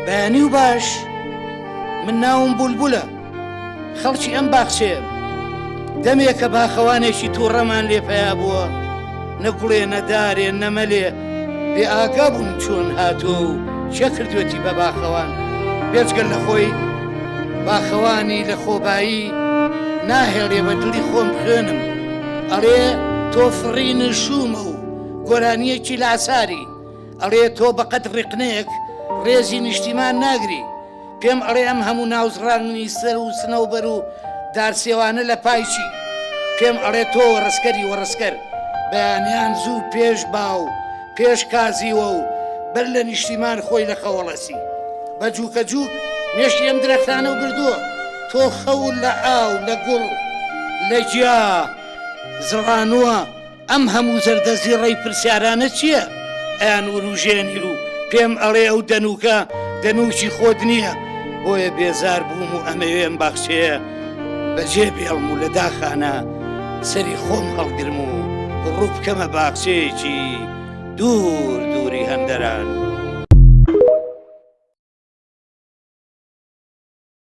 بەیانی و باش من ناوم بولبولە خەڵکی ئەم باخچەیەم دەمێکە باخەوانێکی تووڕەمان لێ پەیا بووە نە گوڵێ نە دارێ نە مەلێ بێ ئاگا بووم چۆن هاتووە و چێ کردوێتی بە باخەوان بێجگە لە خۆی باخەوانی لە خۆبایی ناهێڵێ بە دڵی خۆم بخوێنم ئەڵێ تۆ فڕینی شوومە و گۆرانییەکی لاساری ئەڵێ تۆ بەقەد ڕیقنەیەک ڕێزی نیشتیمان ناگری پێم ئەڵێ ئەم هەموو ناوزڕاندنی سەر و سنەوبەر و دارسێوانە لە پای چی؟ پێم ئەڵێ تۆ وەڕسکەری وەڕسکەر، بەیانیان زوو پێش با و پێش کازیوە و بەر لە نیشتیمان خۆی لە خەوەڵەسی. بە جووکە جووک مێشکی ئەم درەختانەو بردووە. تۆ خەوت لە ئاو، لە گوڵ، لە گیا زڕانووە. ئەم هەموو زەردەزیڕەی پرسیارانە چییە ئەیان وروژێنی و پێم ئەڵێ ئەو دەنووکە دەنووکی خۆت نییە بۆیە بێزار بووم و ئەمەوێ ئەم باخچەیە بەجێ بێڵم و لە داخانە سەری خۆم هەڵگرم و ڕوو بکەمە باخچەیەکی دوور دووری هەندەران.